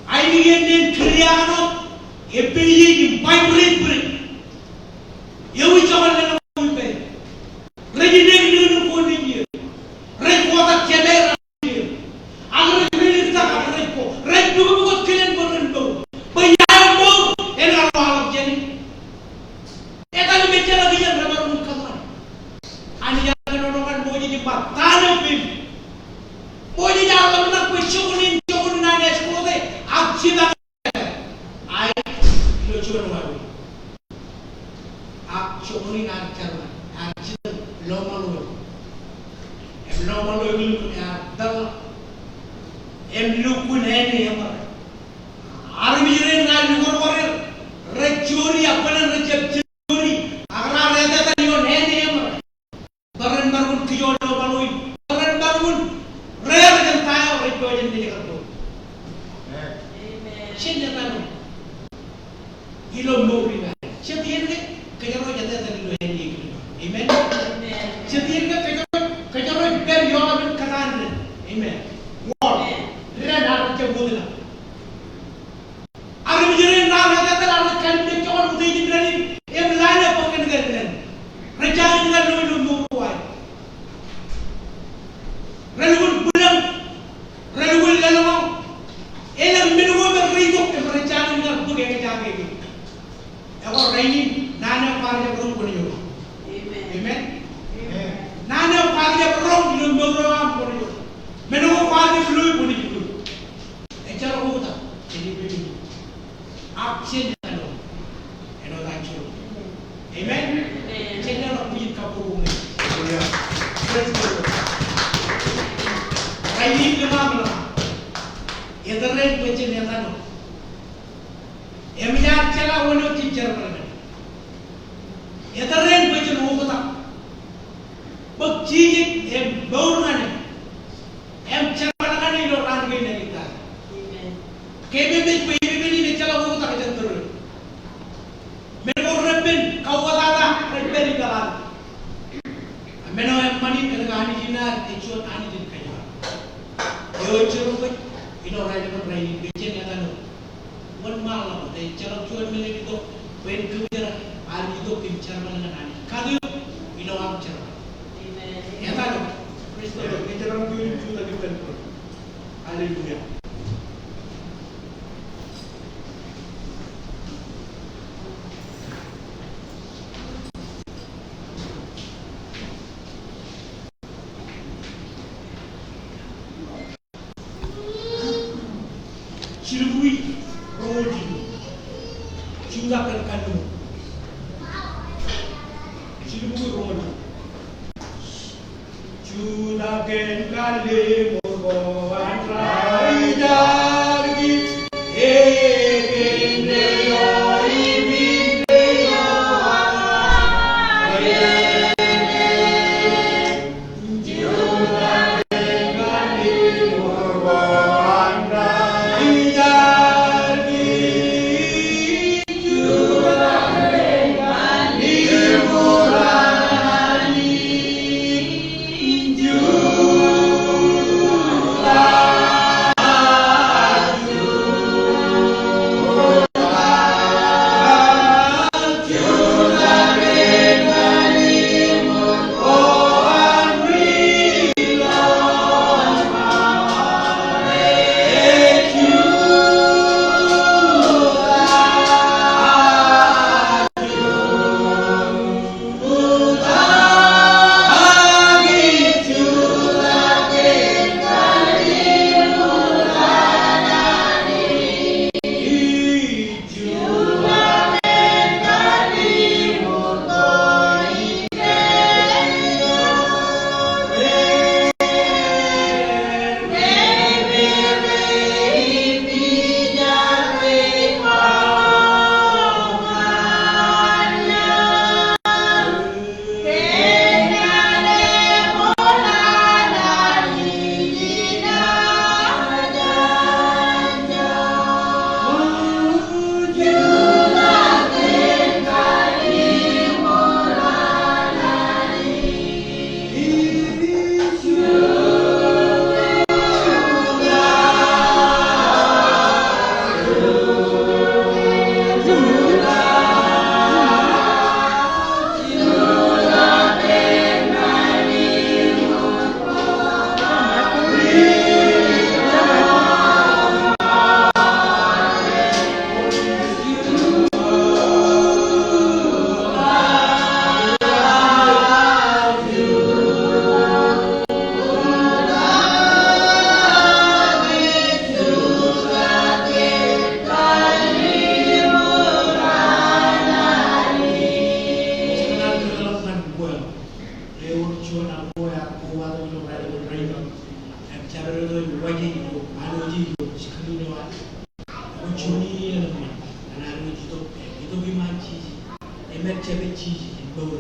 Ainikien nen kūr eo an wōt, eppeje im vibrate bwe rej. Ewi joñan lōñ eo ippaṃ. Rej nek nuknuk ko nejier. Rej kotak jemāer. Ak rej ri-lik tak ak rej ko. Rej pukpukot kilen bwe ren mour. Bwe ia eo mour en waḷọk jāne. Etal im ejjeḷọk ijeṇ remaroñ in kōṃṃane. Anij ear kōnono ñan Moses im ba ta ṇe ippān? Moses ear ḷōmṇak bwe joñan in, joñan in an escort e, ak jipañ e. Aet ilo juon wāween. Ak joñan in ear jerbal, ear jitōñ lọmaḷo eo. Im lọmaḷo eo ear peḷḷọk. Im lukkuun āne eṃōrā. Armej rein raar lukkuun bar er. Rej jori ak bōlen rej jab jori. Ak raar etetal ioon āne eṃōrā. Bwe ren maroñ in kijoor lọmaḷo in. Bwe ren maroñ in rerrek jān ta eo rej pojak in ej kar mour. Amen. Jen etal ilo mour in ad. Jet iien ke kōjro ej etetal ilo āne eklep. Amen. Amen. Jet iien ke kōjro, kōjro ej pād ioon kōtaan in. Amen. Wōr. Amen. Ren ad jab wōtlọk. Armej rein raar etetal, raar kallimjek joñan utiej in rainin, im lale bōk kōn ke ren. Rej jañin ñan lo ilo mour ko aer. Relukkuun bwilōñ, relukkuun lōḷñọñ. Elōñ men ko me rej itok im rej jañin ñan bōk eñjake eo. Ekwe rainin, naan eo kwaar jab roñ kwōnaaj roñ. Amen. Amen. Amen. Naan eo kwaar jab roñ ilo mour eo aṃ kwōnaaj roñ. Men ko kwaar jab lo kwōnaaj lo. Ejjeḷọk oktak, ej ippān. Ak jen etal eo. Āinwōt an juon. Amen? Amen. Jen leḷọk bwijin kabbokbok ñan e. Hallelujah. Praise the Lord. Rainin ḷōmṇak ḷōmṇak. Etal eo bwe jen etal eo. Eṃōj ad jeḷā wōn eo jej jerbal ñan e. Etōr eṇ bwe jen oktak. Bōk Jisōs im mour ñan e. Im jerbal ñan e ilo raan kein āliktata. Amen. Ke emeṃ ej bwe epepen in ejjeḷọk oktak jān tōre. Men ko repen kauwōtata rej pād ippān. Ak men eo eṃṃan in kōnke Anij in ad ej juon Anij in kōjparok. Eo ej jerbal ilo raelep in rainin bwe jen etale. Wōnṃaanḷọk wōt, ejjeḷọk juon men eo itok bwe en kōjparok, ak itok im jerbal ñan Anij. Katak ilo aṃ jerbal. Amen. Etale. Praise the Lord. Ejjeḷọk juon im jutak ippān. Hallelujah. Jilubukwi roñoul jilu. Jutak kōn kalliṃur. Jilubukwi roñoul jilu. Jutak kōn kalliṃur ko an raijak in, ekōn deō im indeeo aō. Ewōr juon aṃ ko ear kobatok ilo raelep in rainin. Im jabdewōt eo ej waje ilo, āinwōt ilo screen eo ad. Ewōr juon iien eṃṃan. Ñan āinwōt itok, itok iṃaan Jisōs. Im ej jab Jisōs, im mour.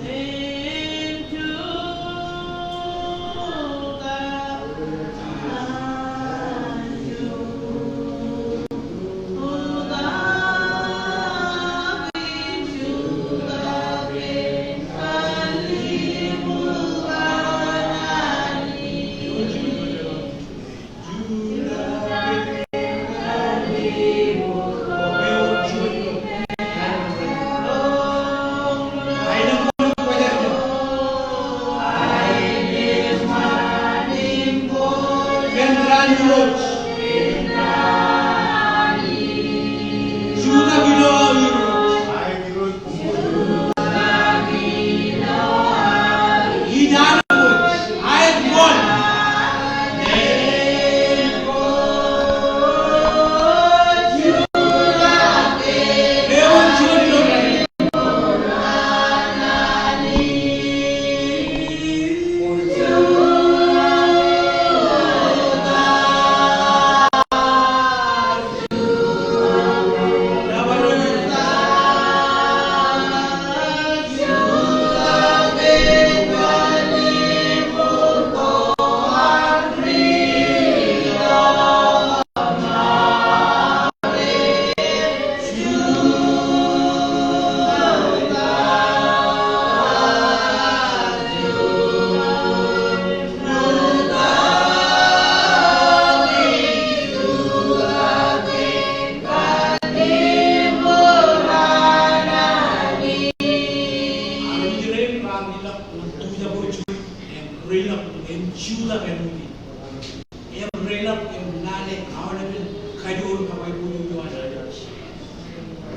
kajoor kab aiboojoj eo an Anij.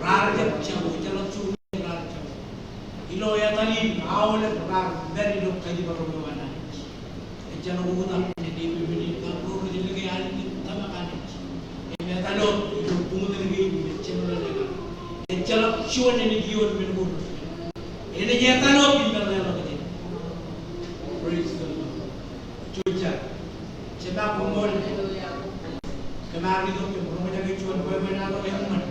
Raar jab jako, ejjeḷọk juon raar jako. Ilo etal in aolep raar pād ilo kōjparok eo an Anij. Ejjeḷọk oktak jān epepen in kab ro rej lōke Anij im tōmak Anij. Im etal eo ilo buñtōn kein im ejjeḷọk, ejjeḷọk juon enaaj ioon men ko. Enaaj etal eo im eḷḷāḷọkjeṇ. Praise the Lord. Juon jar. Jema koṃṃool. Kōm ar itok im roñjake juon bwebwenato eṃṃan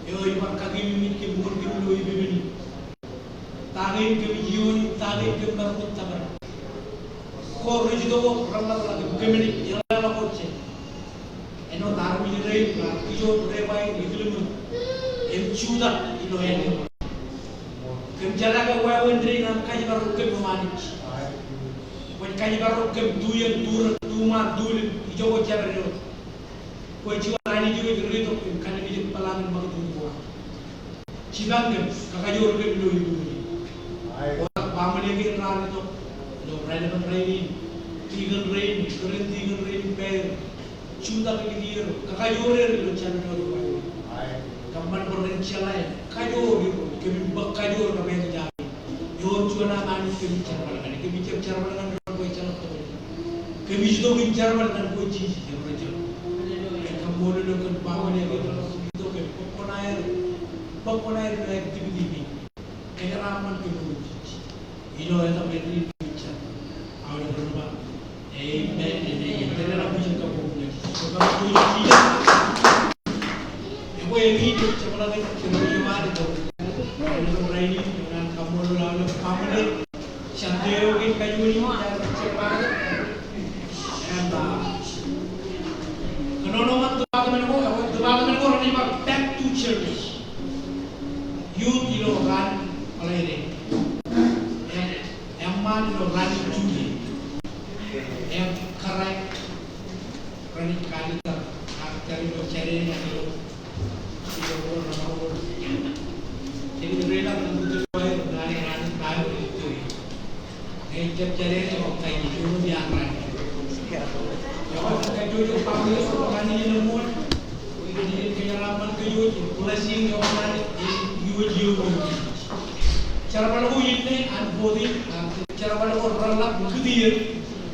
eo ej bar kakememej kōm wōr kōm ilo epepen in. Ta kein kōmij ioon im ta kein kōm bar wōr tōpar. Ko rej itok wōt reḷapḷap im kōmij eḷḷāḷọkjeṇ. Āinwōt armej rein raar kijoor debwāāl im ekilōñō im jutak ilo āinwōt. Kōm jeḷā ke wāween rein an kōjparok kōm eo Anij. Kwōj kōjparok kōm tu iien, tu rot, tu ṃaan, tu limem, ijoko jabdewōt. Kwōj juon Anij eo ej reitok im kanimjek peḷaakin ṃakūtkūt ko aṃ. Jipañ kōm, kakajoor kōm ilo epepen in. Kotak baaṃle kein raar itok ilo raelep in rainin, tikōn rein, kōrā in tikōn rein, pāer, jutak likier, kakajoor er ilo jabdewōt eo aṃ. Kōṃṃan bwe ren jeḷā im kajoor er, kōmin bōk kajoor kab eñjake. Ewōr juon am Anij kōmij jerbal ñan, kōmij jab jerbal ñan doon ko ejjeḷọk tokjān. Kōmij itok im jerbal ñan kwe Jisōs im rej jerbal. Kōn kaṃṃoolol eo kōn baaṃle eo kōn itok im bōk koṇaer, bōk koṇaer ilo aer tipdikdik. Kōjeraaṃṃan kōm ro Jisōs. Ilo etaṃ eo ej ri ri jar. Aolep ren ba, amen and amen. Tōre ḷọk bwijin kabbokbok ñan Jisōs. Ekwe eñin ej jab ḷak in kōn ri ri jar. Ilo rainin, ñan kaṃṃoolol aolep baaṃle. Jante eo kein kajuon in, jar jar ba. Im, ah, kōnono ṃōk department ko, ekwe department ko renaaj ba back to church. Youth ilo raan Ḷaide. Im, eṃṃaan ilo raan June. Im kōrā renaaj kalitar, ak jar ilo jade ñan ilo, ilo ro remaroñ. Im rej lak ilo raan Bible study. Ej jab jade eo ej kain eo ej an raan. Eo ej kajjojo baaṃle eo ej an raan in eṃṃool. Ij kōjeraaṃṃan kōj eo ej blessing eo an raan in eo ej ioon. Jerbal ko inne an fourteen, ak jerbal ko reḷap kūtier,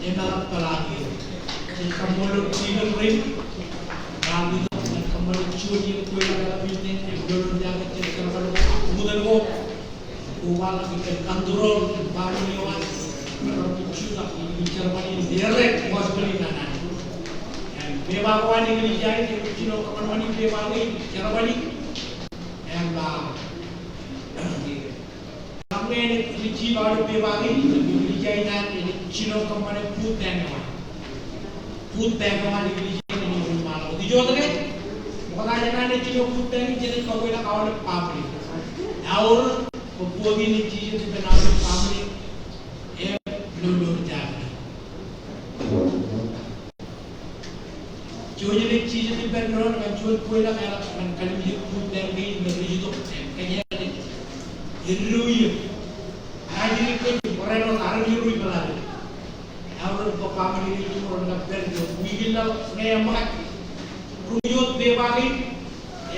im eḷap peḷaakier. Ij kaṃṃoolol tikōn rein, raar itok im kōṃṃan juon iien kweilọk eḷap inne, im lolorjake jet jerbal ko, buñtōn ko. Kobaḷọk kōn control baaṃle eo an, kōn jutak im jerbal in direct gospel in an Anij. Im pepa ko an eklejia in, eklejia in kōṃṃan in pepa in jerbal in. Im, ah, eḷaññe eklejia in aolep pepa in, eklejia in an eklejia in kōṃṃane food bank eo an. Food bank eo an eklejia in eklejia in ṃaanḷọk. Ijoko ke, ṃokta jān an ejjino food bank in jenaaj kabwilōk aolep baaṃle. Eor, bwe fourteen in jijet ippān aolep baaṃle. Im lolorjake. Jouj im jijet ippān doon ñan juon kweilọk eḷap ñan kanimjek food bank kein me rej itok im kōjeañ eddo iiō. Ajri kōj bōran wōt armej ro ipeḷaaḷ. Eor bwe baaṃle in rej itok ren kab pād ilo wiik in laḷ ñe eṃṃakūt. Ruj wōt pepa kein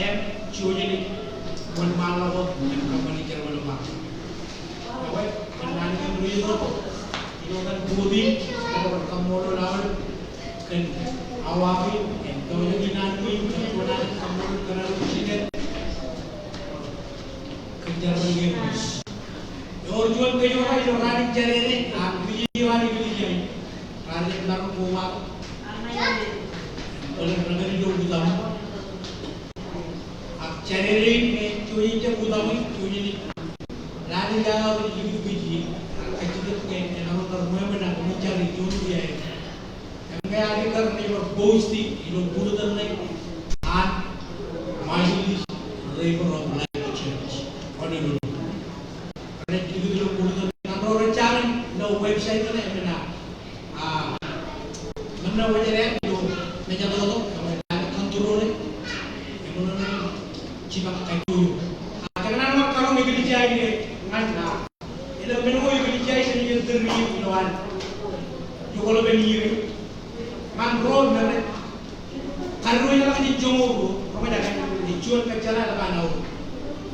im jouj im wōnṃaanḷọk wōt im kōṃṃani jerbal eo aṃ. Ekwe, kōn naan kein rej itok ilo etan fourteen, ekwe kaṃṃoolol aolep kōn awa kein im tọujọk in naan kein im kōn naan kaṃṃoolol kōn aolep jinen kōn jerbal kein. Ewōr juon kōjparok ilo raan in Jādede, ak ri eo an eklejia in raar jab maroñ kobatok. Bōlen rekar itok utaṃwe. Ak Jādede in me jouj im jab utaṃwe, jouj im. Lale eo rej likūt kōj ie, ak kajjitōk ke emaroñ kar ṃweo men ak ṃwijjale juon wiaer. Im ñe ear kar ṇe bar posting ilo bulletin ṇe an Marshallese River of Life Church. Honolulu. Rej likūt ilo bulletin ṇe, ñan ro rej jañin ilo website ṇe, eṃṃan, ah, men eo wōj ilo mejatoto, eṃṃan control ṇe, eṃṃan ṇe jipañ kajjojo. Ah, kōn naan eo karoñ eklejia in ñan, ah, Ilo men ko eklejia in ej tōre ilo an. Eo kwōlo men iiō. Ñan ro me rej. Kar ro ilo an joñoul ruo, rej juon kōjjeḷā ḷọk an aur.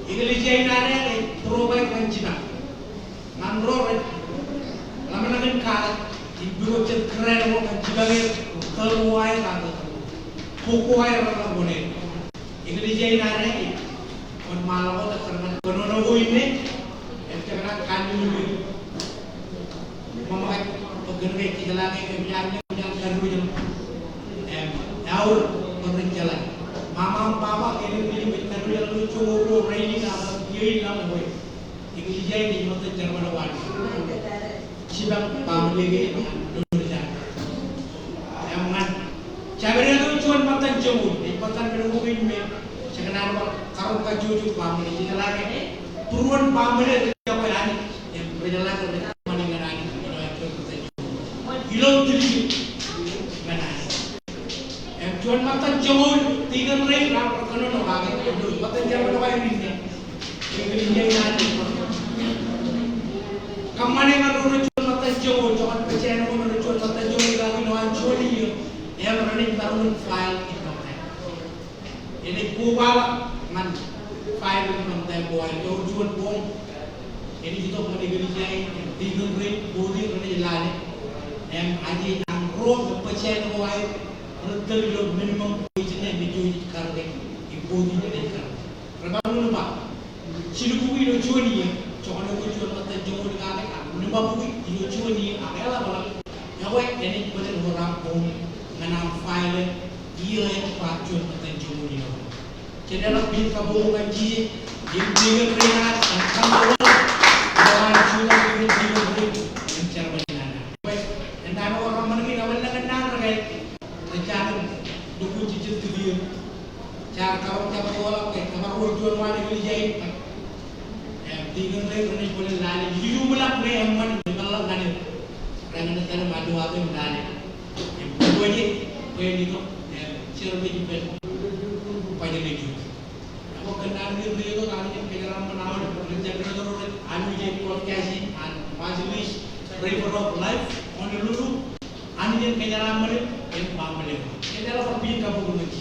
Eklejia in ad ej provide ñan jipañ. Ñan ro rej ḷōmṇak in kaḷọk, im bwe kwōj kōrā ro ñan jipañ er, tōl ko aer ak bok ko aer reḷak wōṇāān. Eklejia in ad ej wōnṃaanḷọk wōt kōrā ñan kōnono ko inne, im jekdọọn kanniōk in ṃōṃakaj bwe kōn ke ej kōjeḷā ke eṃōj an, eṃōj an kadiwōjḷọk. Im eaor bwe ren jeḷā. Mama im baba, enaaj kadiwōjḷọk ilo joñoul ruo rainin ak iiō in ḷọk ewi. Eklejia in ej ṃōttan jerbal ko an jipañ baaṃle kein an doon eo an. Im ñan jabdewōt eo juon ṃōttan joñoul, ej ṃōttan men ko kein me jekdọọn bar karuo kajjojo baaṃle, jejeḷā ke būruon baaṃle rej iọkwe Anij, im rej jeḷā ke rej kōṃṃani ñan Anij ilo juon ṃōttan joñoul. Ilo tiljek ñan Anij. Im juon ṃōttan joñoul, tikōn rein raar kōnono kake, ṃōttan jerbal ko aer inne. Eklejia in ad ej kōṃṃane ñan ro rej juon ṃōttan joñoul, joñan pejāān ko rej juon ṃōttan joñoul kake ilo an juon iiō, im renaaj maroñ in file in ṃōttan. Enaaj koba ḷọk ñan file in ṃōttan ko aer, ewōr juon form. Enaaj itok ñan eklejia in, im tikōn rein, board in renaaj lale. Im ajej an ro rej pejāān ko aer, rej tōl ilo minimum wage ṇe me jej kar ke, im board in ej kar ke. Rej ba ḷọk, ṇe ba, jilukkuun ilo juon iiō, joñan eok juon ṃōttan joñoul kake, ak ṇe ba bukwi ilo juon iiō, ak eḷap ḷọk. Ekwe, enaaj bōlen wōt aṃ home ñan aṃ file iiō eo ej ba juon ṃōttan joñoul ilo. Jen leḷọk pād kabbokbok ñan Jisōs, im tikōn rein ad, im kaṃṃoolol, ilo an juon tikōn rein, im jerbal in an. Ekwe, eṇ naan ko reṃṃan kein, ewanlañ eṇ naan ṇe ke, rej jañin lukkuun jejjet kūtien. Jaar karoñ jab ḷọk ke, kōmro juon wāween eklejia in. Im tikōn rein renaaj bōlen lale. Ijo im ḷọk ṇe eṃṃan im epeḷḷọk ñan eok. Renaaj tōl im adwake im lale. Im bōkwe je, bwe en itok, im service ippān bajjek eo. Ekwe kōn naan kein rej itok, Anij en kōjeraaṃṃan aolep, rej jab rej ro rej, Anij ej broadcast in an Marshallese River of Life, Honolulu. Anij en kōjeraaṃṃan eok im baaṃle eok. Jen leḷọk bar pād kabbokbok ñan